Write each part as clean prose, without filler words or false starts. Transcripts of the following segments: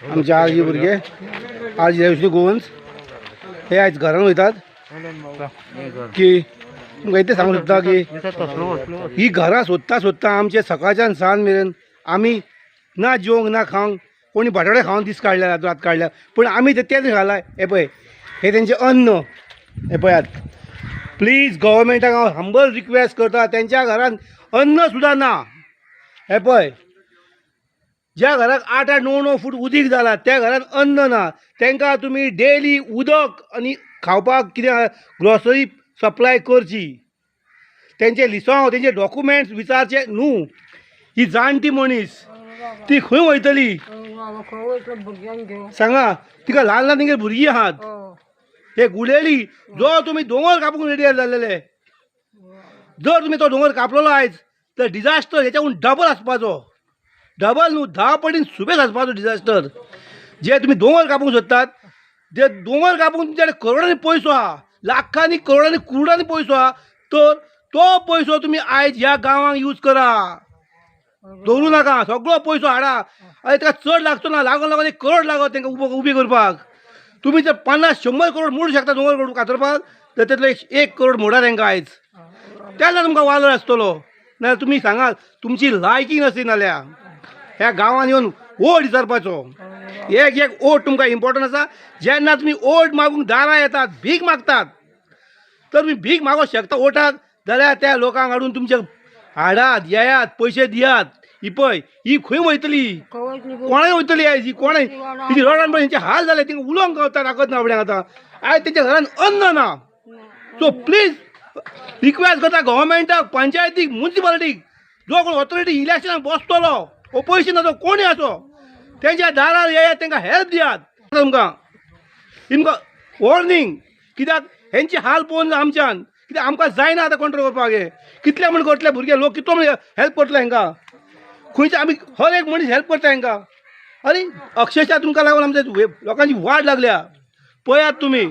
आमचे आरजी भुरगे, RG रेवशी Goans हे आयज घरान वयतात की तुमकां इतलें सांगूंक सोदता की ही घरां सोदता सोदता आमचे सकाळच्यान सांज मेरेन आमी ना जेवंक ना खावंक, कोणी बटाटे खावन दीस काडल्या, रात काडल्या, पूण आमी ते तेच घाला. हे पळय, हे तेंचें अन्न, हे पळयात. प्लीज गव्हर्मेंटाक हांव हंबल रिक्वेस्ट करता, तेंच्या घरान अन्न सुद्दां ना. हे पळय, ज्या घराक 8 8 9 9 फूट उदीक जाला त्या घरान अन्न ना. तांकां तुमी डेली उदक आनी खावपाक कितें ग्रोसरी सप्लाय करची. तेंचे लिसांव, तेंचे डॉक्युमेंट्स विचारचे न्हू. ही जाणटी मनीस ती खंय वयतली सांगा? तिका ल्हान ल्हान तेंगे भुरगीं आहात. हे गुलेली जो तुमी दोंगर कापूंक रेडी जाल्लेले, जर तुमी तो दोंगर कापलेलो आयज तर डिजास्टर हेच्याकून डबल आसपाचो, डबल न्हू 10 पटीन सुबेज आसपाचो डिजास्टर. जे तुमी दोंगर कापूंक सोदतात, जे दोंगर कापूंक तुमचे कडेन करोडांनी पयसो आहा, लाखांनी करोडांनी कुरोडांनी पयसो आहा, तर तो पयसो तुमी आयज ह्या गांवांक यूज करा, दवरूं नाका. सगळो पयसो हाडा. आनी ताका चड लागचो ना, लागून लागून 1 करोड लागत तांकां उबी करपाक. तुमी जर 50 100 करोड मोडूं शकता दोंगर कातरपाक, तर तेतलो 1 करोड मोडा तांकां आयज, तेन्ना तुमकां वालोर आसतलो. नाल्यार तुमी सांगात तुमची लायकी नासली. नाल्यार ह्या गांवान येवन वोट विचारपाचो, एक एक वोट तुमकां इम्पॉर्टंट आसा. जेन्ना तुमी वोट मागूंक दारां येतात, भीक मागतात, तर तुमी भीक मागूंक शकता वोटाक, जाल्यार त्या लोकांक हाडून तुमचे हाडात, येयात, पयशे दियात. ही पळय, ही खंय वयतली, कोणाक वयतली आयज ही? कोणाक तिची रडान पळय, तेंचे हाल जाले, तांकां उलोवंक गावता ताकत ना आपल्याक. आतां आयज तेंच्या घरान अन्न ना. सो प्लीज रिक्वेस्ट करता गव्हर्मेंटाक, पंचायतीक, मुन्सिपालिटीक, जो कोण ऑथॉरिटी इलेक्शनाक बसतलो, ओपोजिशन आसो, कोणूय आसो, तेंच्या दारार येयात, तांकां हेल्प दियात. तुमकां तुमकां वॉर्निंग, कित्याक हेंची हाल पळोवन आमच्यान, कित्याक आमकां जायना आतां कंट्रोल करपाक. हें कितले म्हण करतले भुरगे लोक, कितलो म्हण हेल्प करतले हेंकां? खंयचे आमी हर एक मनीस हेल्प करता हेंकां. आनी अक्षरशा तुमकां लागून आमच्या लोकांची वाट लागल्या. पळयात तुमी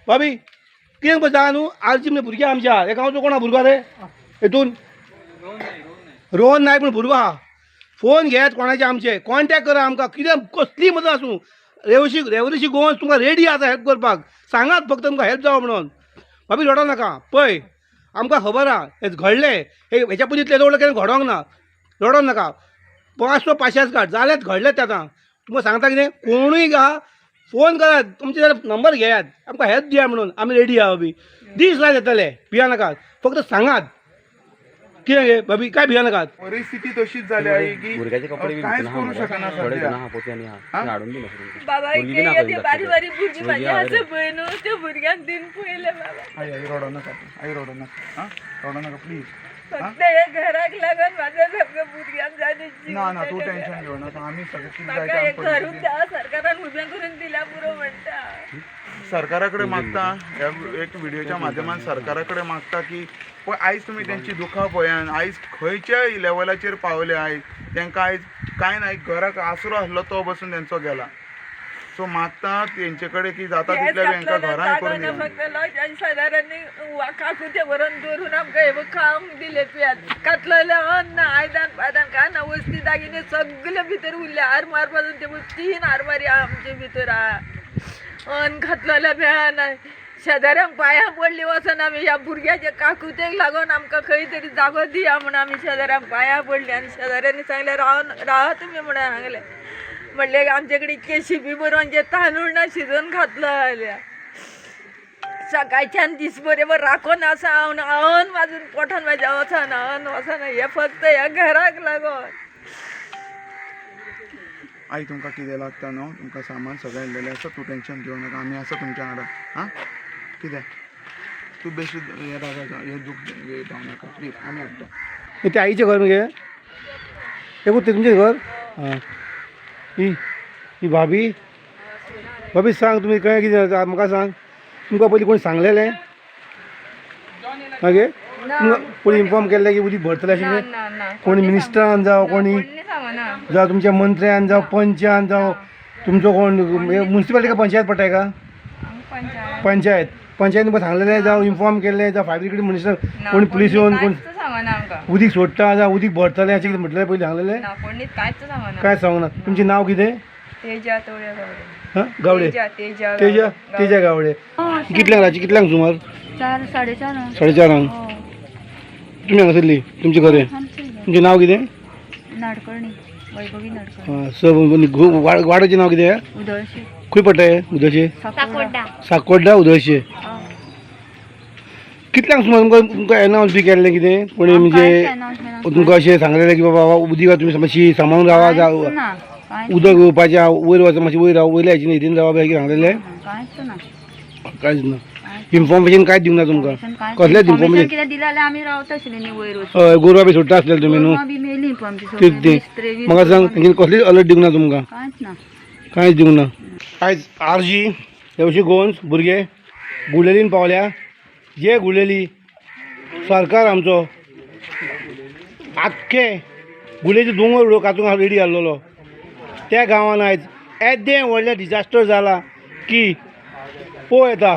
भाभी कितें पळय जाणा न्हू, आरजी म्हणजे भुरगे आमच्या हे गांवचो कोण आहा भुरगो रे हेतून? रोहन नायक म्हण भुरगो आहा. फोन घेयात कोणाचे, आमचे कॉन्टेक्ट करा आमकां, कितें कसली मदत आसूं. रेवशी गोवन तुमकां रेडी आसा हेल्प करपाक. सांगात फक्त तुमकां हेल्प जावो म्हणून. भाभी रडो नाका, पळय आमकां खबर आहा हें घडलें, हे हेच्या पयलीं इतलें व्हडलें केन्ना घडोंक ना. रडो नाका, 500 पाशांच काड, जाल्यात घडलें तें. आतां तुमकां सांगता कितें, कोणूय आहा फोन करात, तुमचे जाल्यार नंबर घेयात, आमकां हेल्प दिया म्हणून. आमी रेडी आहा भाभी, दीस रात येतले, भिया नाकात, फक्त सांगात कितें गे भाभी, काय भिया नाकात. परिस्थिती तशीच जाली आहे की भुरग्याचे कपडे बी कांयच भितर करू शकना सध्या. हाडून दिना. बाबा भुरगीं बी ना इतके बारीक बारीक भुरगीं भुरगीं म्हाजी आहा आसा रे. पळय न्हू, त्या भुरग्यांक दिन पयलें बाबा. आई आई रडो नाका, आई रडो नाका, हां रडो नाका प्लीज. फक्त हे घराक लागून म्हाज्या सामकें भुरग्यांक जालें जीव. ना ना, तूं टेन्शन घेऊ नाका, आमी सगळे कितें जाय म्हाका ते हे आमी घरूच परिस्थिती त्या सरकारान उबें करून दिल्या पुरो म्हणटा. सरकारा कडेन मागता, ह्या एक व्हिडिओच्या माध्यमान सरकारा कडेन मागता की पळय आयज तुमी तेंची दुखां पळयान, आयज खंयच्याय लेवलाचेर पावले, आयज तेंकां आयज कांय ना, एक घराक आसरो आसलो तो बसून तेंचो गेला. सो मागता तेंचे कडेन की जाता गॅस तितले हेंकां घातलेलो घरां जागो करून ना, दिया. फक्त लोकांनी शेजाऱ्यांनी काकुते व्हरून दवरून आमकां हे खावंक दिले. पियात कातलेलें अन्न, आयदन पायदन काय ना, वस्ती दागिने सगळे भितर उरले. आरमार पासून ते 3 आरमारी आहा आमचे भितर आहा. अन्न घातलेलें मेळना, शेजाऱ्यांक पांयां पडली वचोन आमी ह्या भुरग्याच्या काकुतेक लागून आमकां खंय तरी जागो दिया म्हूण आमी शेजाऱ्यांक पांयां पडली. आनी शेजाऱ्यांनी सांगलें रावन रावा तुमी म्हणून सांगलें. म्हणलें आमचे कडेन इतके शिपी बरोवन जे तांदूळ ना शिजोवन घातलो जाल्यार सकाळच्यान दीस बरोबर राखून आसा हांव, अन्न वाजून पोटान म्हाज्या वचना, अन्न वचना, हें फक्त ह्या घराक लागून. आई तुमकां कितें लागता न्हू, तुमकां सामान सगळें हाडलेलें आसा, तूं टेन्शन घेवं नाका, आमी आसा तुमच्या वांगडा. आं कितें तूं बेश्टें हें रागार हें दूख जावं नाका प्लीज, आमी हाडटा. ते आईचें घर मगे, हे कोण ते तुमचें घर? आं, ही ही भाभी. भाभी सांग तुमी कळ्ळें कितें जाता म्हाका सांग. तुमकां पयलीं कोणी सांगलेलें मागीर तुमकां कोणी इन्फॉर्म केल्लें की उदीक भरतलें अशें कितें? कोणी मिनिस्टरान जावं, कोणी जावं तुमच्या मंत्र्यान जावं, पंचान जावं, तुमचो कोण मुन्सिपालिटी का पंचायत पडटा का? पंचायत, पंचायत तुमकां सांगलेलें जावं, इन्फॉर्म केल्लें जावं, फायर ब्रिगेड मिनिस्टर कोणी पुलीस येवन कोण उदीक सोडटा जावं उदीक भरतलें अशें कितें म्हटलें पयलीं सांगलेलें? कांय सांगना. तुमचें नांव कितें? तेजा तोळ्या गावडे. हां, गावडे. तेजा. तेजा, तेजा गावडे. कितल्यांक रातची, कितल्यांक सुमार? 4, 4:30. 4:30. तुमी हांगासरली, तुमचें खरें, तुमचें नांव कितें? नाडकर्णी, वैभवी नाडकर्णी. आं, स वाड्याचें नांव कितें? उदळशे. खंय पडटा हें उदळशे? साकोड्डा. साकोड्डा उदळशे. कितल्यांक सुमार तुमकां तुमकां एनावन्स बी केल्लें कितें कोणी, म्हणजे तुमकां अशें सांगलेलें की बाबा उदीक तुमी मातशी सांबाळून रावा, जावं उदक येवपाचें, वयर वचा, मातशें वयर राव, वयल्या हेची हितीन रावा बी सांगलेलें? कांयच ना. कांयच ना. इन्फॉर्मेशन कांयच दिवंक ना तुमकां, कसलेंच इन्फॉर्मेशन? कितें दिलें जाल्यार आमी रावता आशिल्लीं न्ही वयर वचून. हय, गोरवां बी सोडटा आसलें तुमी न्हू? गोरवां बी मेलीं पळय आमची तेच सगळीं, तें 20 23. म्हाका सांग, तेंच्यानी कसलीच अलर्ट दिवंक ना तुमकां? कांयच ना. कांयच दिवंक ना. आयज आरजी देवशी गोवन्स भुरगे गुलेलीन पावल्या. जे गुलेली सरकार आमचो आख्खे गुलेचे दोंगर उडोवंक कातूंक रेडी आहलोलो, त्या गांवान आयज येदें व्हडलें डिजास्टर जालां की पळोवं येता.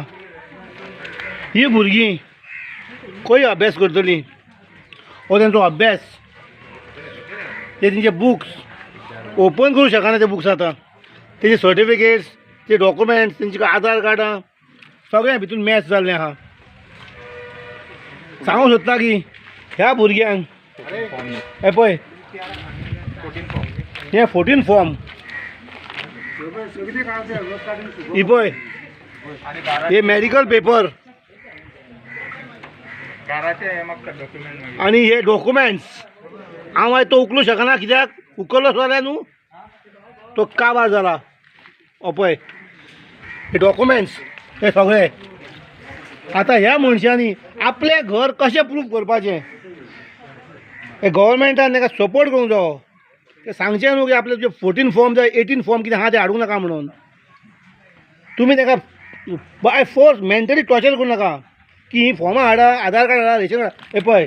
ही भुरगीं खंय अभ्यास करतलीं? हो तेंचो अभ्यास, ते तेंचे बुक्स ओपन करूं शकना. ते बुक्स आतां तेंचे सर्टिफिकेट्स, ते डॉक्युमेंट्स, तेंचे आधार कार्डां सगळें भितून मॅच जाल्लें आहा. सांगूंक सोदता की ह्या भुरग्यांक हें पळय, हें 14 फॉर्म ही पळय, हे मॅडिकल पेपर आनी हे डॉक्युमेंट्स. हांव आयज तो उखलूं शकना, कित्याक उखल्लो जाल्यार न्हू तो काबार जाला. हो पळय हे डॉक्युमेंट्स हे सगळे. आतां ह्या मनशांनी आपलें घर कशें प्रूफ करपाचें? हे गव्हर्मेंटान ताका सपोर्ट करूंक जावो. ते सांगचें न्हू की आपले जे 14 फॉर्म जाय, 18 फॉर्म कितें आहा ते हाडूंक नाका म्हणून. तुमी ताका बाय फोर्स मेंटली टॉर्चर करूं नाका की ही फॉर्मां हाडा, आधार कार्ड हाडा, रेशन कार्ड. हे पळय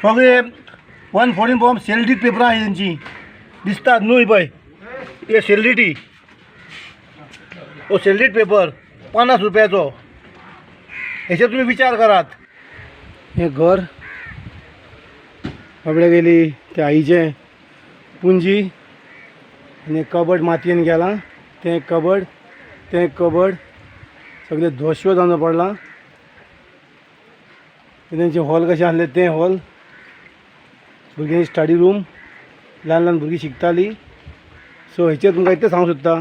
सगळे 114 फॉर्म सेल डीड पेपरां आहा तेंची दिसतात न्हू. पळय हे सेल डीटी, हो सेल डीड पेपर 50 रुपयाचो. हेचेर तुमी विचार करात. हें घर बाबड्या गेली त्या आईचें पुंजी आनी कबड मातयेन गेलां. तें कबड, तें कबड सगळें धोश्यो जावन पडलां. तेंचें हॉल कशें आसलें तें हॉल, भुरग्यांची स्टडी रूम, ल्हान ल्हान भुरगीं शिकतालीं. सो हेचेर तुमकां इतलें सांगूंक सोदता,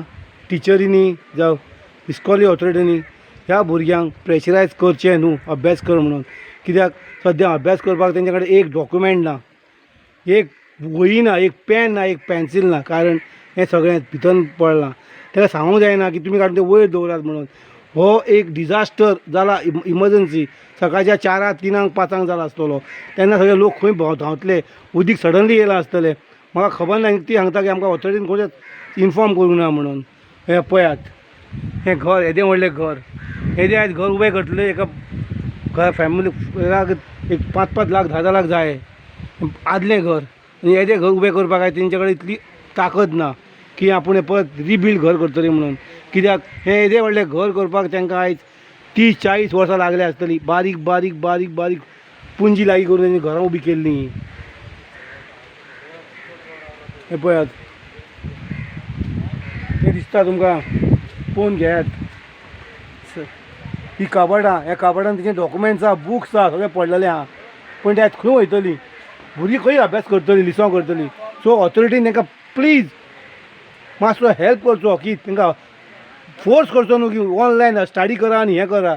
टिचरींनी जावं इस्कॉली ऑथॉरिटींनी ह्या भुरग्यांक प्रेशरायज करचें न्हू अभ्यास कर म्हणून. कित्याक सद्या अभ्यास करपाक तेंचे कडेन एक डॉक्युमेंट ना, एक वही ना, एक पेन ना, एक पेन्सील ना. कारण हें सगळें भितर पडलां. ताका सांगूंक जायना की तुमी काडून तें वयर दवरात म्हणून. हो एक डिजास्टर जाला, इमर्जन्सी सकाळच्या 4, 3, 5 जाला आसतलो. तेन्ना सगळे लोक खंय धांवतले, उदीक सडनली येयलां आसतलें. म्हाका खबर ना, ती सांगता की आमकां ऑथॉरिटीन कोणेच इन्फॉर्म करूंक ना म्हणून. हें पळयात, हें घर येदें व्हडलें घर, येदें आयज घर उबें करतले एका घर फॅमिली एक 5-5 लाख, 10-10 लाख जाय आदलें घर. आनी येदें घर उबें करपाक आयज तेंचे कडेन इतली ताकद ना की आपूण परत रिबिल्ड घर करतली म्हणून. कित्याक हें येदें व्हडलें घर करपाक तांकां आयज 30-40 वर्सां लागल्या आसतलीं. बारीक बारीक बारीक बारीक पुंजी लागीं करून तेंची घरां उबीं केल्लीं. हें पळयात, हें दिसता तुमकां, पळोवन घेयात. ही कबडां, ह्या कबडान तेचे डॉक्युमेंट्स आहा, बुक्स आहा, सगळें पडलेलें आहा. पूण ते आयज खंय वयतलीं भुरगीं? खंय अभ्यास करतलीं, लिसांव करतलीं? सो ऑथॉरिटीन तांकां प्लीज मातसो हेल्प करचो की तांकां फोर्स करचो न्हू की ऑनलायन स्टडी करा आनी हें करा.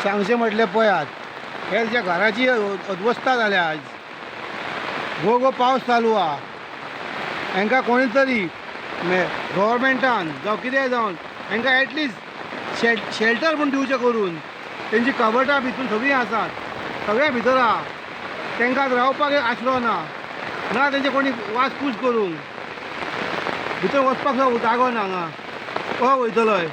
सांगचें म्हटल्यार पळयात, हे ज्या घराची अवस्था जाल्या आयज. गो गो पावस चालू आहा. हांकां कोणी तरी गव्हर्मेंटान जावं कितेंय जावन हांकां एटलिस्ट शेल्टर म्हूण दिवचें करून. तेंची कबटां भितून सगळीं आसात, सगळें भितर आहा. तांकां रावपाक एक आसरो ना, ना तेंचे कोणी वासपूस करूंक. भितर वचपाक सुद्दां जागो ना हांगा. कसो वयतलोय?